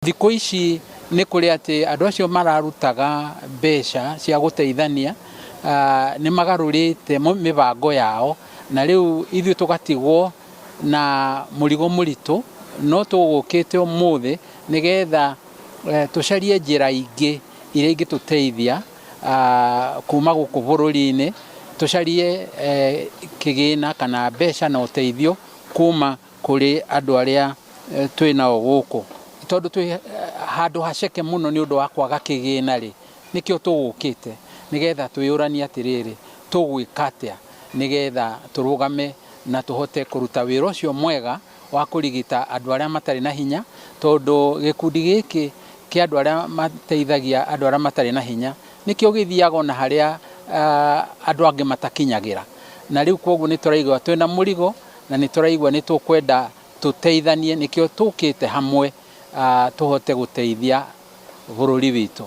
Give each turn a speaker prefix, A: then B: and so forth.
A: Thikũ ici nĩ kũrĩ atĩ andũ acio mararutaga mbeca cia gũteithania nĩ magarũrĩte mĩbango yao na rĩu ithuĩ tũgatigwo na mũrigo mũritũ, no tũgũkĩte ũmũthĩ nĩgetha tũcarie njĩra ingĩ iria ingĩtũteithia kuma gũkũ bũrũri-inĩ, tũcarie kĩgĩna kana mbeca na ũteithio kuma kũrĩ andũ arĩa twĩ nao gũkũ. Tondũ twĩ handũ haceke mũno nĩ ũndũ wa kwaga kĩgĩna rĩ, nĩkĩo tũgũkĩte nĩgetha twĩyũranie atĩrĩrĩ, tũgwĩka atĩa nĩgetha tũrũgame na tũhote kũruta wĩra ũcio mwega wa kũrigita andũ arĩa matarĩ na hinya, tondũ gĩkundi gĩkĩ kĩa andũ arĩa mateithagia andũ arĩa matarĩ na hinya, nĩkĩo gĩthiaga ona harĩa andũ angĩ matakinyagĩra. Na rĩu kwoguo nĩ tũraigua twĩna mũrigo na nĩ tũraigua nĩ tũkwenda tũteithanie, nĩkĩo tũkĩte hamwe tũhote gũteithia bũrũri witũ.